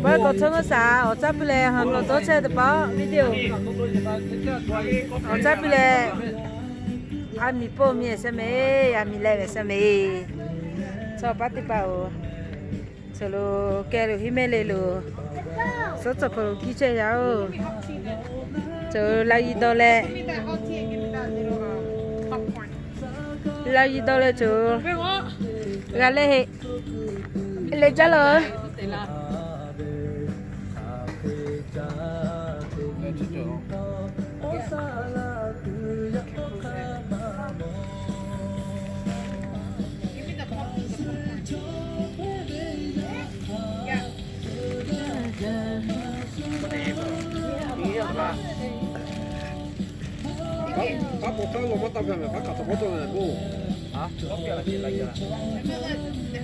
Paˉ k'awꞈ htawˇ mvuhˇ shaˍ awˬ caˇ piˇ leh, ha k'awꞈ tawˇ chehˇ teˇ hpaˍ video. Awˬ caˇ piˇ leh, a miˍ pawˆ miˬ sheh mehˍ, a miˍ leh ve sheh mehˍ. Chaw paˉ teˇ hpaˍ-oˬ, chaw lo keh lo hiˉ mehˆ le lo, suhˉ tcuh hk'aw lo kiˇ chehˇ yaˇ-oˬ. Chaw la yi dawˇ leh, la yi dawˇ leh chaw g'a leh heˆ. Leh jaˇ laˇ-oˬ.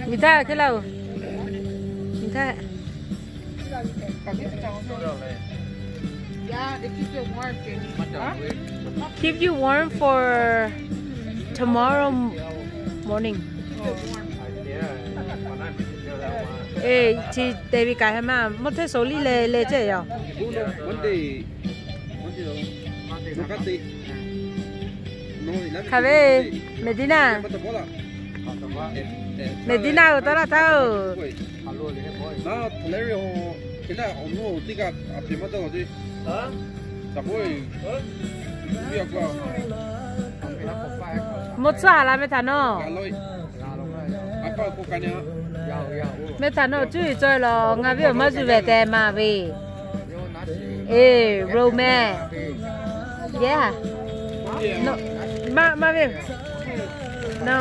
Miˬ htaˇ hk'e laˇ-oˬ. Miˬ htaˇ. Keep you warm for tomorrow morning. Eˬ, chi te ve kaꞈ heh maˇ mawˇ hteˇ shaˍ liˇ leh leh chehˇ yaˇ. Hk'aˬ ve, Medina. Medina-oˬ, tawˇ laˇ htaˇ-oˬ. Mawˇ tcuhˉ a la meh htaꞈ nawˬ. Meh htaꞈ nawˬ cuˇ yiˍ cawˬ lawˬ, ngaˬ viˉ awˬ maˇ zuhˬ ve tehꞈ maˍ ve. Eˬ, romance. Yehˬ. Maˇ, maˇ ve. No.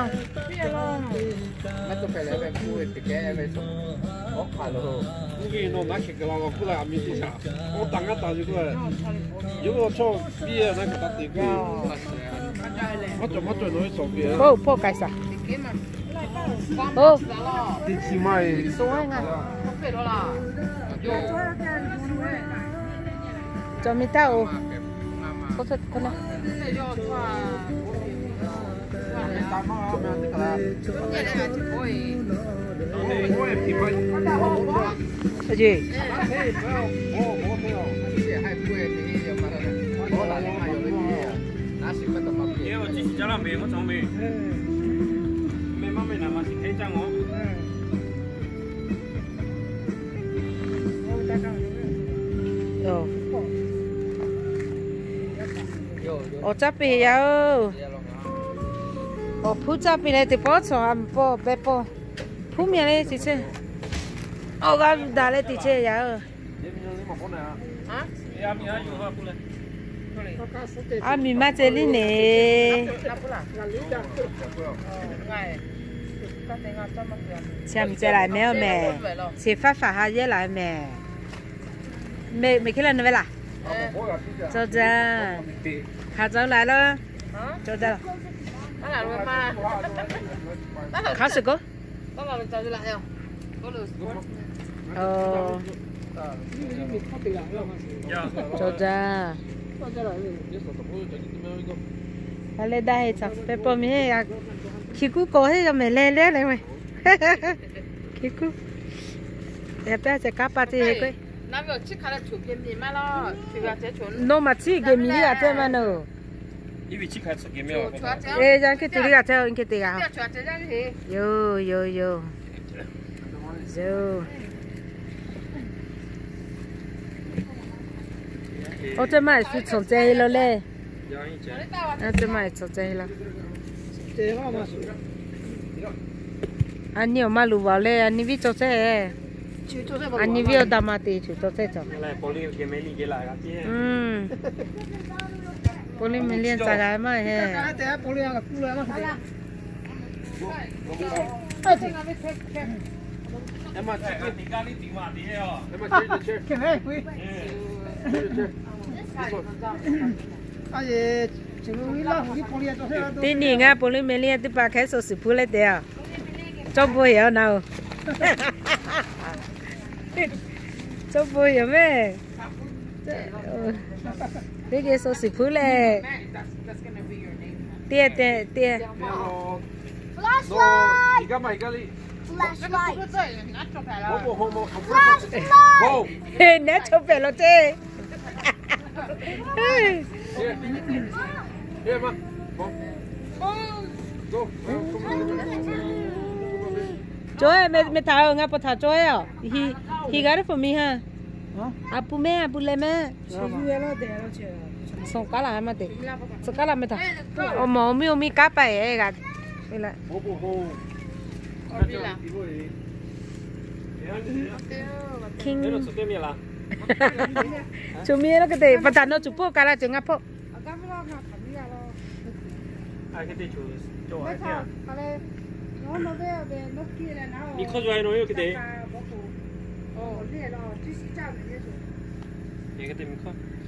Oˇ, pawˆ k'ai saˍ. Oˇ, teˇ chi maˇ e. Cawˬ miˬ htaˇ-oˬ. Awˬ caˇ piˇ yaˇ-oˬ. Awˬ hpuˉ caˇ piˇ leh teˇ pawˆ chaw a mvuhˇ pawˆ pehˇ pawˆ hpuˉ meh leh teˇ chehˇ. Awˬ g'aˇ daꞈ leh teˇ chehˇ yaˇ-oˬ. A miˬ maˇ ceh liˇ neˬ. Chi a miˬ ceh laˬ meh-oˬ mehˍ. Chi faˉ faˍ ha yehˇ laˬ mehˍ. Mehˍ hk'e le nawˬ ve laˬ. Cawˬ jaˇ. Hk'a cawˬ laˬ laˇ. Cawˬ jaˇ. Hk'a shuˍ k'o. Cawˬ jaˇ. A leh daˇ heˆ caˬ pehˇ pawˆ meh heˆ. Hkiˬ kuˉ k'awꞈ heˆ yaˇ mehˍ leh leh leh meh. Hkiˬ kuˉ. Yaꞈ pehˇ ceh kanˉ pa te k'o. Nawˬ maˬ chiˇ geh miˬ liˇ g'a ceh maˇ nawˬ. Eˬ, yaˇ hk'e tuˬ liˇ g'a ceh, hk'e te g'a. Yoˬ, yoˬ, yoˬ. Yoˬ. Oˇ teˇ maˇ shu cawˬ ceh law leh. Oˇ teˇ maˇ cawˬ ceh law. A nyi awˬ maˇ luˬ vaˬ leh, a nyi viˉ cawˬ ceh. A nyi viˉ awˬ daꞈ ma te shu cawˬ ceh cawˬ. Poli meh liˇ ca g'a maˇ heˆ. Teˇ nyi ngaˇ poli meh liˇ teˇ hpaˍ hk'e shu shiˍ hpuˇ leh te a. Cawˇ bon heˍ a na-oˬ. Cawˇ bon heˍ mehˍ. Teˇ geh shu shiˍ hpuˇ leh. Teˇ, teˇ, teˇ. Nehˉ chaw pehˬ law ceˇ. Cawˇ-e meh htaꞈ ngaˬ pa htaꞈ cawˇ-e a. He got it for me ha. A pu meh, a pu leh meh. Suhˍ kaˉ laˬ maˇ te. Suhˍ kaˉ laˬ meh htaꞈ. Awˬ mawˬ awˬ miˇ awˬ miˇ kanˉ pa-e g'a. King. Cuˬ miˇ lo hk'e te pa taw nawˬ cuˬ hpoˆ kaꞈ la ceuˬ ngaˬ hpoˆ. Miˬ hkawˇ yaw-e nawˬ yoˬ hk'e te. Hk'e te miˬ hkawˇ.